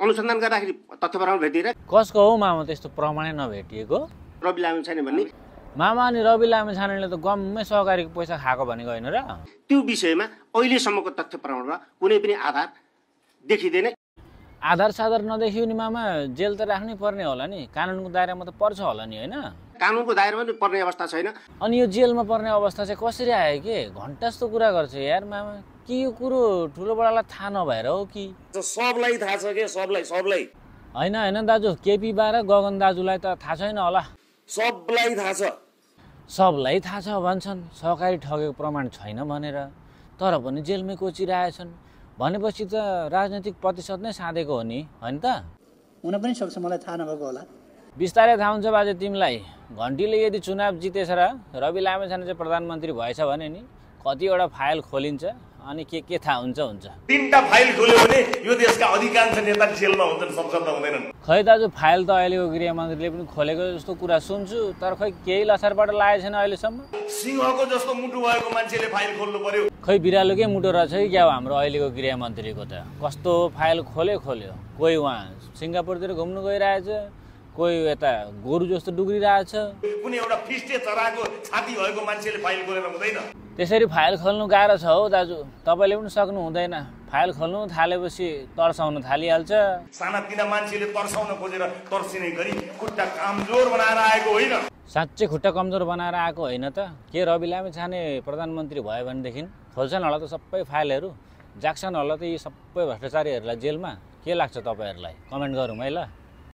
अनुसन्धान गर्दाखेरि तथ्य प्रमाण भेटिएर कसको हो मामा त्यस्तो प्रमाणै नभेटिएको? रवि लामिछाने भन्ने मामा अनि रवि लामिछानेले त गम्मै सहकारीको पैसा खाएको भनेको होइन र? त्यो विषयमा अहिलेसम्मको तथ्य प्रमाणमा कुनै पनि आधार देखिँदैन। आधार साधार नदेखियो नि मामा जेल त राख्नै पर्ने होला नि, कानुनको दायरामा त पर्छ होला नि होइन? कानुनको दायरामा पनि पर्ने अवस्था छैन। अनि यो जेलमा पर्ने अवस्था चाहिँ कसरी आयो के? घन्टा जस्तो कुरा गर्छ यार मामा। कि यो कुरो ठुलो बडालाई थाहा नभएर हो कि? सबलाई थाहा छ के? सबलाई होइन होइन दाजु, केपी बा र गगन दाजुलाई त थाहा छैन होला? सबलाई थाहा छ। सबलाई थाहा छ भन्छन्, सहकारी ठगेको प्रमाण छैन भनेर, तर पनि जेलमै कोचिरहेछन् भनेपछि त राजनीतिक प्रतिशत नै साधेको हो नि, होइन त? हुन पनि सक्छ, मलाई थाहा नभएको होला। बिस्तारै थाहा हुन्छ बाजे तिमीलाई। घन्टीले यदि चुनाव जितेछ र रवि लामिछाने चाहिँ प्रधानमन्त्री भएछ भने नि कतिवटा फाइल खोलिन्छ अनि के थाहा हुन्छ। 3टा फाइल खोल्यो भने यो देशका अधिकांश नेता जेलमा हुन्छन्, संसदमा हुँदैनन्। खै दाजु, फाइल त अहिलेको गृहमन्त्रीले पनि खोलेको जस्तो कुरा सुन्छु, तर खै केही लछारबाट लागेको छैन अहिलेसम्म। सिंहको जस्तो मुटु भएको मान्छेले फाइल खोल्नु पर्यो। खै बिरालोकै मुटु रहेछ कि क्या हो हाम्रो अहिलेको गृहमन्त्रीको त? कस्तो फाइल खोल्यो। कोही उहाँ सिङ्गापुरतिर घुम्नु गइरहेछ, कोही यता गोरु जस्तो डुग्रिरहेछ। कुनै एउटा फिस्टे चराको छाती भएको मान्छेले फाइल खोलेर हुँदैन। त्यसरी फाइल खोल्नु गाह्रो छ हो दाजु, तपाईँले पनि सक्नु हुँदैन। फाइल खोल्नु थालेपछि तर्साउन थालिहाल्छ। सानातिना मान्छेले तर्साउन खोजेर तर्सिने गरी खुट्टा कमजोर बनाएर आएको होइन। साँच्चै खुट्टा कमजोर बनाएर आएको होइन त? के रवि लामिछाने प्रधानमन्त्री भयो भनेदेखि खोल्छन् होला त सबै फाइलहरू, जाग्छन् होला त यी सबै भ्रष्टाचारीहरूलाई जेलमा? के लाग्छ तपाईँहरूलाई? कमेन्ट गरौँ है ल।